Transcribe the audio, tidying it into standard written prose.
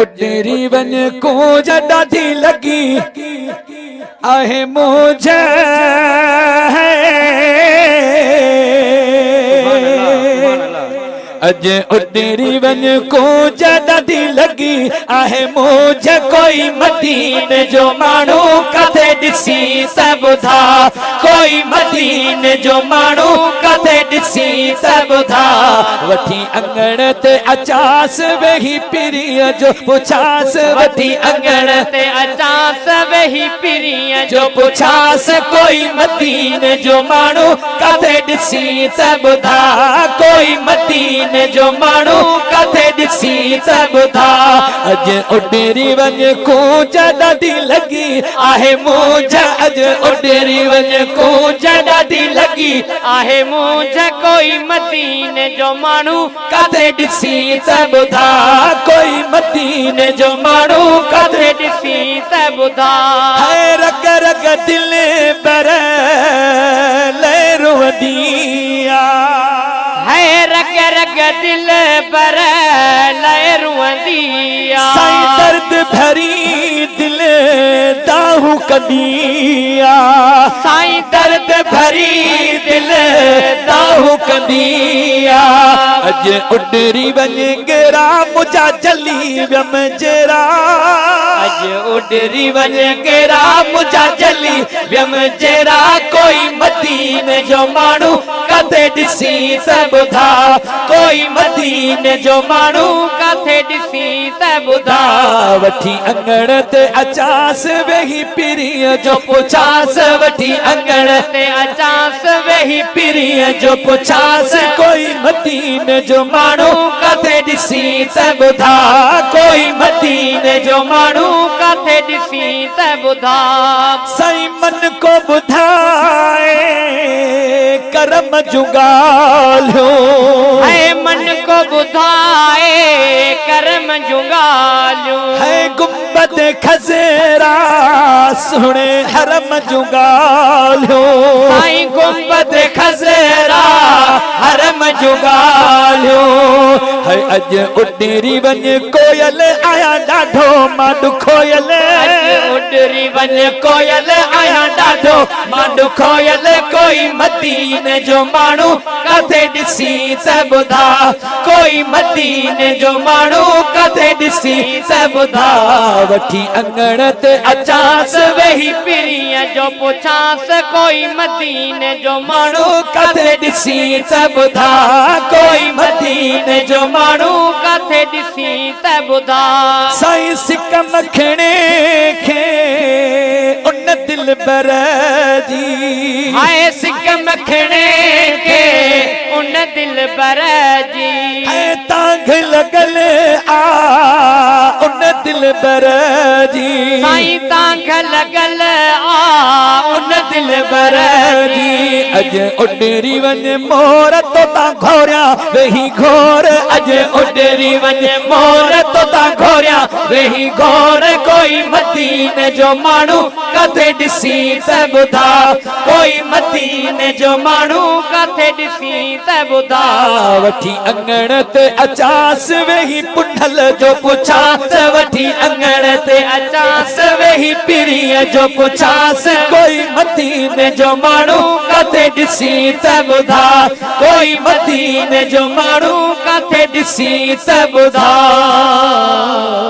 اڏري وڃ ڪونج ڏاڍي لڳي آهي مونجهه. اڄ اڏري وڃ ڪونج ڏاڍي لڳي آهي مونجهه. ڪوئي مديني جو ماڻهو ڪٿي ڏسي ته ٻڌاء، ڪوئي مديني جو ماڻهو ڪٿي ڏسي ته ٻڌاء. وٺي اڱڻ تي اچانس ويهي پرينء جو پڇانس، وٺي اڱڻ تي اچانس ويهي پرينء جو پڇانس. ڪوئي مديني جو ماڻهو ڪٿي ڏسي ته ٻڌاء، ڪوئي مديني جو ماڻهو ڪٿي ڏسي ته ٻڌاء. اڄ اڏري وڃ ڪونج ڏاڍي لڳي آهي مونجهه، اڄ اڏري وڃ ڪونج ڏاڍي لڳي آهي مونجهه. ڪوئي مديني جو ماڻهو ڪٿي ڏسي ته ٻڌاء، ڪوئي مديني جو ماڻهو ڪٿي ڏسي ته ٻڌاء. هي رڳ رڳ دل بر لئه روئندي آ، هي رڳ رڳ دل بر لئه روئندي آ. سائين درد ڀري دل دانهون ڪندي آ، سائين درد ڀري دل دانهون ڪندي آ. اڄ اڏري وڃ ڳيرا منهنجا جلي ويم جيرا، اڄ اڏري وڃ ڳيرا منهنجا جلي ويم جيرا. ڪوئي مديني جو ماڻهو ڪٿي ڏسي ته ٻڌاء، ڪوئي مديني جو ماڻهو ڪٿي ڏسي ته ٻڌاء. وٺي اڱڻ تي اچانس ويهي پرينء جو پڇانس، وٺي اڱڻ تي اچانس ويهي پرينء جو پڇانس. ڪوئي مديني جو ماڻهو ڪٿي ڏسي ته ٻڌاء، ڪوئي مديني جو ماڻهو ڪٿي ڏسي ته ٻڌاء. سائين من ڪو ٻڌائي ڪرم جون ڳالهيون، هي من ڪو ٻڌائي ڪرم جون ڳالهيون. هي گنبد خضرا سهڻي حرم جون ڳالهيون، سائين گنبد خضرا حرم جون ڳالهيون. هي اڄ اڏري وڃ ڪوئل آيان ڏاڍو مان ڏکويل، اڄ اڏري وڃ ڪوئل آيان ڏاڍو مان ڏکويل. ڪوئي مديني جو ماڻهو ڪٿي ڏسي ته ٻڌاء، ڪوئي مديني جو ماڻهو ڪٿي ڏسي ته ٻڌاء. وٺي اڱڻ تي اچانس ويهي پرينء جو پڇانس، ڪوئي مديني جو ماڻهو ڪٿي ڏسي ته ٻڌاء، ڪوئي مديني جو ماڻهو ڪٿي ڏسي ته ٻڌاء. سائين سڪ مکڻي کي ان دلبر جي، هاء سڪ مکڻي کي ان دلبر جي. هي تانگهه لڳل آ ان دلبر جي، سائين تانگهه لڳل آ ان دلبر جي. اڄ اڏري وڃ مور توتان گهوريان ويهي گهور، اڄ اڏري وڃ مور توتان گهوريان ويهي گهور. ڪوئي مديني جو ماڻهو ڪٿي ڏسي ته ٻڌاء، ڪوئي مديني جو ماڻهو ڪٿي ڏسي ته ٻڌاء. وٺي اڱڻ تي اچانس ويهي پنهل جو پڇانس، وٺي اڱڻ تي اچانس ويهي پرينء جو پڇانس. ڪوئي مديني جو ماڻهو ڪٿي ڏسي ته ٻڌاء، ڪوئي مديني جو ماڻهو ڪٿي ڏسي ته ٻڌاء.